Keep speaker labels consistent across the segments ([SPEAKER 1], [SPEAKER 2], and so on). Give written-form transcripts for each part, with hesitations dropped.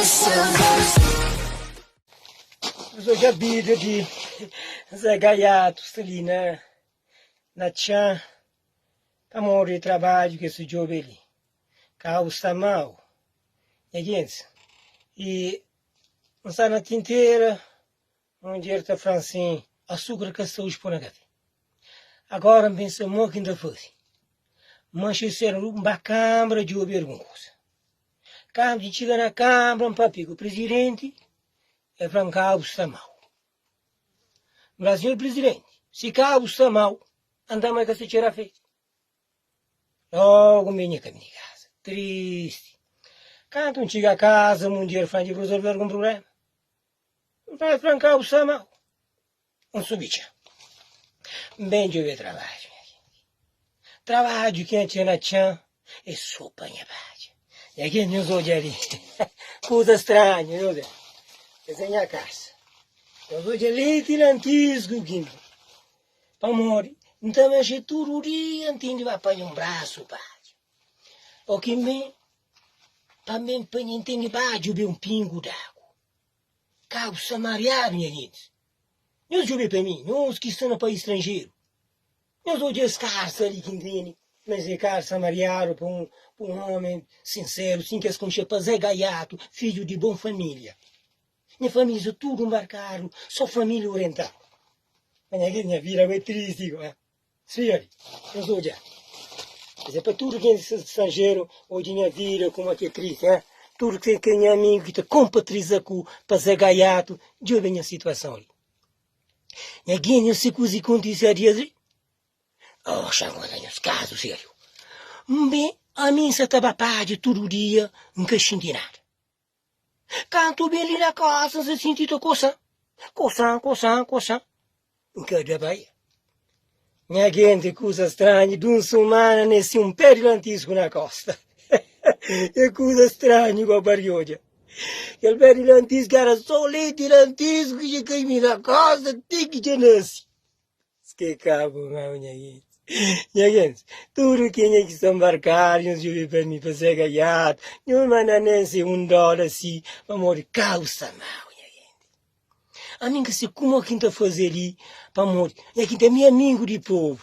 [SPEAKER 1] Nhos odja bida di Zé Gaiato sta li na na txan pamodi trabadju ki es ta djobe li. Kau sta mau, nha gentis. I N sta na tintera, mudjer ta fla-m sin, asukra ka sta oji pô na kafé. Agora N pensa mo ki N ta faze. Manxe sedu N ba kanbra djobe algun kuza. Kantu N txiga na kanbra N papia ku prizidenti, el fla-m kabu sta mau. N fla, sinhor prizidenti, si kabu sta mau, antan ma el ka sta txera fetu. Logu N ben nha kaminhu di kaza, tristi. Kantu N txiga kaza, mundjer fla-m dja bu rezolve algun prubléma? N fla, el fla-m kabu sta mau. N subi txeu. N ben djobe trabadju, nha genti. Trabadju ki N atxa na txan é so panha badja. Nha genti, nhos odja li. Kuza stranhu, nhos odja. Es é nha kasa. Nhos odja leti lantisku ki N Pamodi N ta mexe tudu dia, N ten di ba panha un brasu badja. O ki mi, pa mi N panha, N ten di ba djobe un pingu d'agu. Kabu sta mariadu, nha gentis. Nhos djobe pa mi, nhos ki sta na país stranjeru. Nhos odja es karsa li ki N tene, mas é karsa mariadu pa un, pa un omi sinseru, sin ki es konxe, pa Zé Gaiato, fidju di bon família. Nha família sta tudu nbarkadu, so família oriental. Ma nha nha vida bai tristi gó. Sfia li, nhos odja. Kes é pa tudu ken ki sta stranjeru odja nha vida kuma ki é tristi, eh. Tudu ken ki é nha amigu ki ta konpatriza ku pa Zé Gaiato, djobe nha situason li. Nha genti, nhos si kuza ki kontise a dias li? Oh, xa N konta nhos kazu sériu. Nbe, ami N sa ta ba padja tudu dia, N ka xinti nada. Kantu ben li na kasa N sa sinti ta kosa, kosa, kosa, kosa. N ka da bai. Nha genti, kusa stranhu, dun sumana nesi un pé di lantisku na kosta. É kusa stranhu pa pari odja. Kel pé di lantisku era so leti lantisku ki dja kai mi na kosta ti ki dja nasi. Ske kabu mau nha genti. Nha genti, tudu kenha ki sta nbarkadu nhos djobe pa mi pa sega iatu, nhos manda nen se un dóla si, pamodi kabu sta mau nha genti. Ami N ka se kuma ki N ta faze li, pamodi nha genti ami é amigu di povu.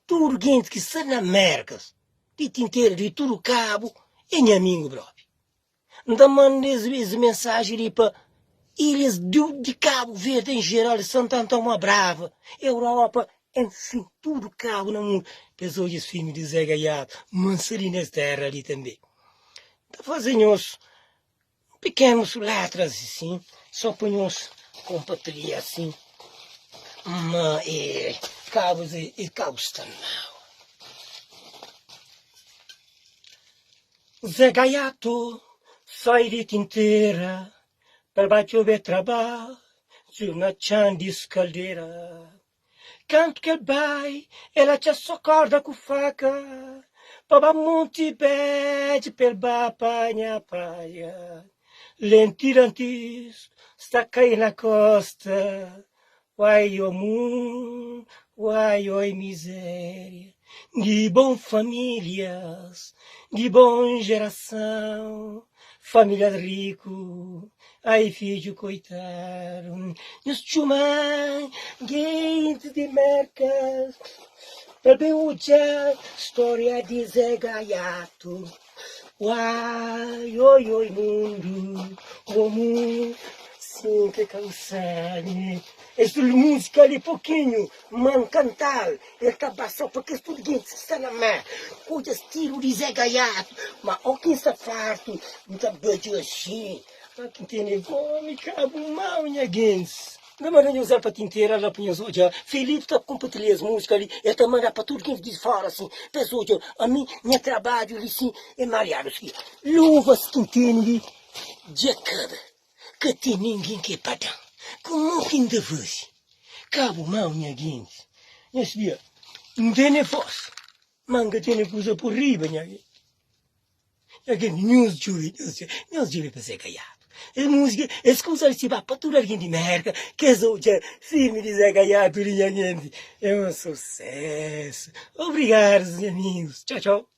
[SPEAKER 1] Tudu genti ki sta na Mérkas, di tintera, di tudu kabu, é nha amigu propi. N ta manda es es mensaji li pa ilhas di di Kabu Verdi en jeral, Santo Antão Uma Brava, Europa, enfin tudu kabu na mundu pa es odja es filmi di Zé Gaiato, ma N sta li nes tera li tanbe. N ta faze nhos pekenus letras asin, so pa nhos konpartilha asin ma e kabu e kabu sta mau. Zé Gaiato sai di tintera pa ba djobe trabadju na txan di skaldera. Kantu ki el bai, el atxa so korda ku faka pa ba Monti Bedju pa el ba panha paia. Lenti lantis sta kai na kosta, uai o mundu, uai oi mizeria di bon familias, di bon jerason, familias riku, ai fidju koitadu, nhos txuma gentis di Merkas pa ben odja storia di Zé Gaiato. Uai, oi, oi mundu, o mundu, sin ke kansadu. Es múzika li pokinhu, ma N kantal, el ta ba so pa kes tudu gentis ki sta na mar, odja stilu di Zé Gaiato, ma o ki N sta fartu, N ta badja asin, ma ki N tene fomi, kabu mau nha gentis. N ta manda nhos el pa tintera la pa nhos odja, Filipe ta konpatilha es múzika li, el ta manda pa tudu gentis di fora asin, pa es odja, ami nha trabadju li sin é mariadu si, luvas ki N tene li dja kaba. Ka ten ningen ki é pa da-m. Kumo ki N ta faze? Kabu mau, nha gentis. Nha sbia, N tene forsa, ma N ka tene kuza por riba, nha genti. Nha genti, nhos djobe, nhos djobe, nhos djobe pa Zé Gaiato. Es múzika, es kuza li si ba pa tudu algen di Mérka, kes odja filmi di Zé Gaiato li, nha genti, é un susésu. Obrigadus, nha amigus. Txau, txau.